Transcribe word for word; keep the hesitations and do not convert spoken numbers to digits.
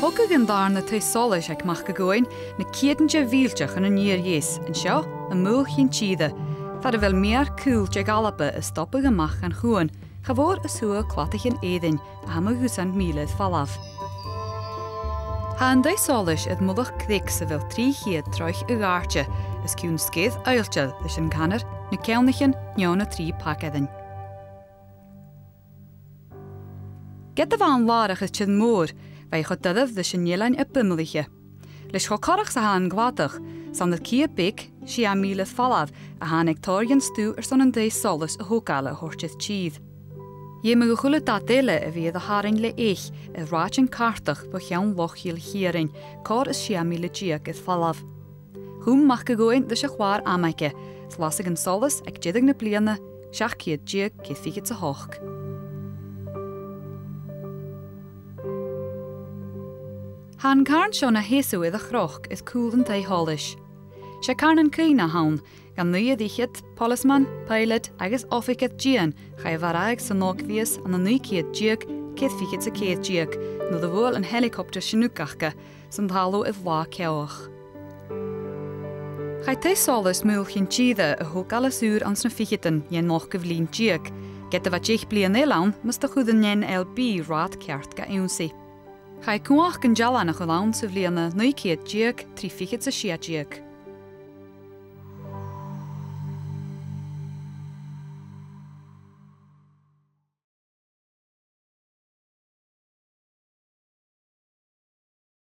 Thogadh an dàrna taigh-solais aig Mac a' Ghobhainn na ceudaichean de mhìltean chun an iar-dheas, an seo am Maol Chinn Tìre, far a bheil meadhar caol de dh'Alba a' stobadh a-mach dhan chuan, cha mhòr às tuath cladaichean Èirinn, a tha mu dhùsan mìle air falbh. Tha an taigh-solais air mullach creag sa bheil trì cheud troigh a dh'àirde, is ciùin sgèith oillteil leis an canar, na ceann-uidheam, no na trì pacairean. Ged a bha an làrach air tìr-mòr, bha i cho doirbh leis an eilean a b' iomallaiche. Leis cho corrach 's a tha an cladach, 's ann air cidhe beag, sia mìle air falbh, a thàinig tòrr dhen stuth airson an taigh-solais a thogail a thoirt air tìr. Dh'fheumadh a h-uile dad eile a bhith air a tharraing le eich air rathaidean cartach bho cheann Loch Chìll Chiarain, còrr is sia mìle deug air falbh. Chùm Mac a' Ghobhainn ris a' chlàr-amaiche, 's lasadh an solas aig deireadh na bliadhna, seachd ceud deug, ceithir fichead 's a h-ochd. Tha an càrn seo na sheasamh air a' chnoc air cùl an taigh-sholais. 'S e càrn an cuimhne a th' ann, dhan naoidhear fhichead, poileasman, pilot agus oifigear dìon, chaidh a mharbhadh san Ògmhios ann an naoi ceud deug, ceithir fichead 's a ceithir deug, nuair a bhuail an helicopter Chinook aca san talamh air latha ceathach. Chaidh taigh-solais Maol Chinn Tìre a thogail às ùr anns na ficheadan dhen ochdamh linn deug, ged a bha deich bliadhna eile ann mus do chuir an N L B rathad ceart ga ionnsaigh. Chaidh cumhachd an dealain a chur ann sa bhliadhna naoi ceud deug, trì fichead 's a sia deug.